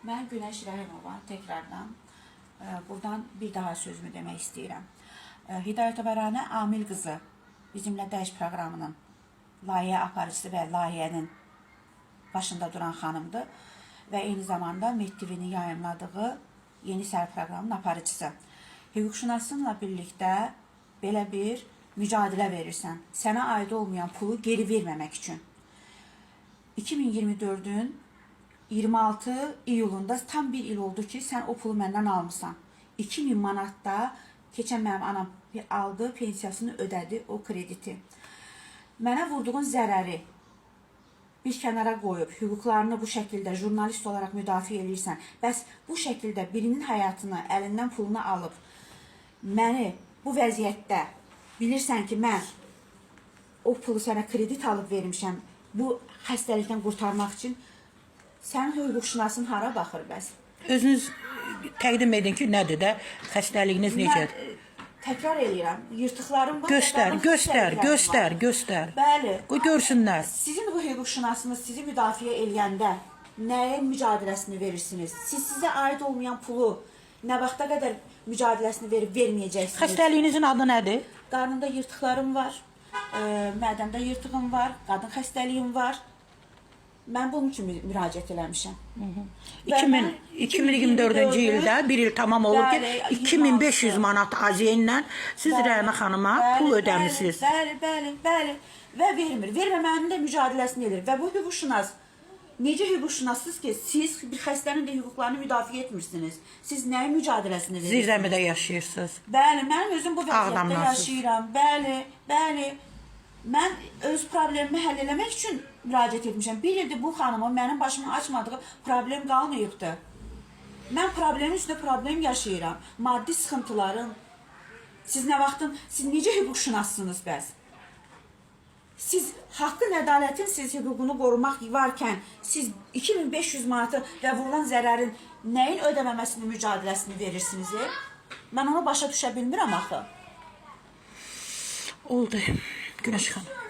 Mən Günəş Rəhimova təkrardan buradan bir daha sözümü demək istəyirəm. Hidayətova Rana Amil qızı bizimlə dəyiş proqramının layihə aparıcısı və layihənin başında duran xanımdır və eyni zamanda Med TV-nin yayımladığı Yeni Səhər proqramının aparıcısı. Hüquqşünasınla birlikdə belə bir mücadilə verirsən. Sənə aid olmayan pulu geri verməmək üçün. 2024-ün 26 iyulunda tam bir il oldu ki, sən o pulu məndən almısan. 2000 manat da keçən mənim anam aldı, pensiyasını ödədi o krediti. Mənə vurduğun zərəri bir kənara qoyub hüquqlarını bu şəkildə jurnalist olaraq müdafiə eləyirsən. Bəs bu şəkildə birinin həyatını əlindən pulunu alıb məni bu vəziyyətdə bilirsən ki, mən o pulu sənə kredit alıb vermişəm bu xəstəlikdən qurtarmaq üçün. Sənin hüquqşünasın hara baxır bəs? Özünüz təqdim edin ki, nədir də xəstəliyiniz Mən necədir? təkrar eləyirəm. Yırtıqlarım var. və Göstər, qadın göstər, xəstəliklərim göstər, var. göstər. Bəli. Qoy görsünlər. Sizin bu hüquqşünasınız sizi müdafiə eləyəndə nəyin mücadiləsini verirsiniz? Siz sizə aid olmayan pulu nə vaxta qədər mücadiləsini verib verməyəcəksiniz? Xəstəliyinizin adı nədir? Qarnımda yırtıqlarım var, mədəmdə yırtığım var, qadın xəstəliyim var. Mən bunun üçün müraciət eləmişəm. Və mən 2024-cü ildə bir il tamam olub ki, Bəli, 2500 manat AZN-lə siz Rəna xanıma pul ödəmisiniz. Bəli, bəli, bəli. Və vermir. Verməmənin də mücadiləsini edir. Və bu hüquqşünas necə hüquqşünassınız ki, siz bir xəstənin də hüquqlarını müdafiə etmirsiniz. Siz nəyin mücadiləsini verirsiniz? Zirzəmidə yaşayırsınız. Bəli, mənim özüm bu vəziyyətdə Ağdamdansınız. yaşayıram. Bəli, bəli. Mən öz problemimi həll eləmək üçün müraciət etmişəm. Bir ildir bu xanımın mənim başıma açmadığı problem qalmayıbdı. Mən problemin üstünə problem yaşayıram. Maddi sıxıntılarım. Siz nə vaxtın, siz necə hüquqşünassınız bəs? Siz haqqın, ədalətin siz hüququnu qorumaq varkən, siz 2500 manatı və vurulan zərərin nəyin ödəməməsinin mücadiləsini verirsiniz? E? Mən onu başa düşə bilmirəm axı. Oldu. Günəş xanım.